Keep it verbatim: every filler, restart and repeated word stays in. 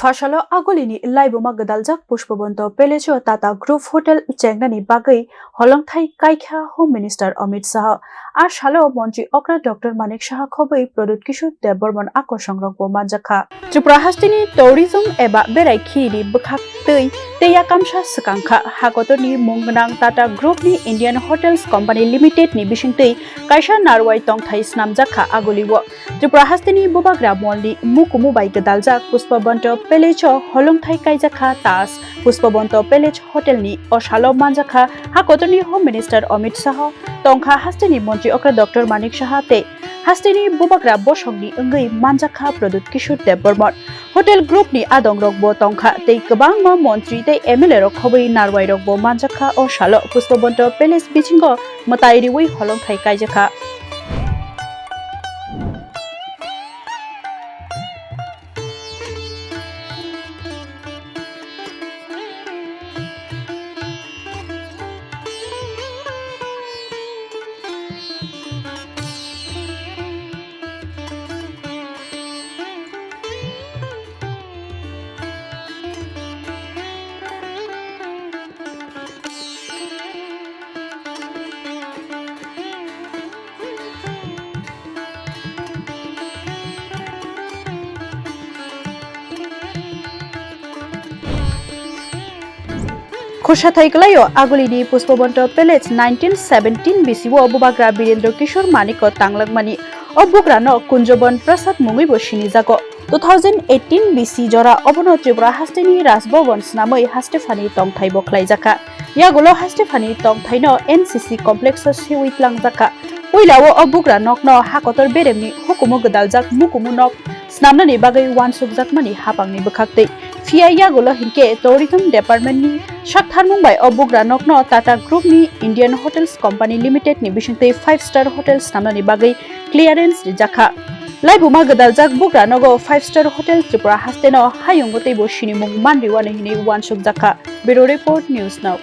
Phasalo agulini laibuma gwdaljak Pushpabonto Palace o Tata Group Hotel chengnani bagwi holongthai kaikha Home Minister Amit Shah. A salo Montri okra Doctor Manik Saha khobwi Pradyut Kishore Debbarman akosongrokbo manjakha. Tripura hasteni tourism eba berai khini bwkhak twi tei yakamsa swkangkha. Hakotorni mung gwnang Tata Group ni Indian Hotels Company Limited ni bisingtwi kaisa narwai tongthai snamjakha agulio. Tripura hasteni bubagra molni mukumu bai gwdaljak Pushpabonto Palace o holongthai kaijakha Taj Pushpabonto Palace Hotel ni. O salo manjakha hakotorni Home Minister Amit Shah, tongkha hasteni Montri okra Doctor Manik Saha tei hasteni bubagra bosongni wngwi manjakha Pradyut Kishore Debbarman. Hotel group ni adongrokbo tongkha tei kwbangma montri tei M L A rok khobwi narwairokbo manjakha. O salo Pushpabonto Palace bisingo mwtai riwi holongthai kaijakha. Khorsa thai kwlaio agulini Pushpabonto Palace nineteen seventeen B C o bubagra Birendra Kishore Manik o tanglakmani. O bugrano Kunjobon Prasad mungwibo sinijago. Two thousand eighteen B C jora obono Tripura hasteni Raj Bhavan swnamwi haste phani tongthaibo khlaijakha. Yagulo haste phani tongthaino N C C complex o sewi tlangjakha. Puilao o bugra nokno hakotor beremni hukumu gwdaljak mukumu nok snamnani bagwi uansukjakmani hapangni bwkhaktwi. Phiya yagulo hinkhe Tourism Department ni saktharmung bai o bugra nokno Tata Group ni Indian Hotels Company Limited ni bisingtwi five star hotel snamnani bagwi clearance rijakha. Laibuma gwdaljak bugra nogo five star hotel Tripura hasteno hayungo teibo sinimung manriwani hinwi uansukjakha. Bureau Report, News Now.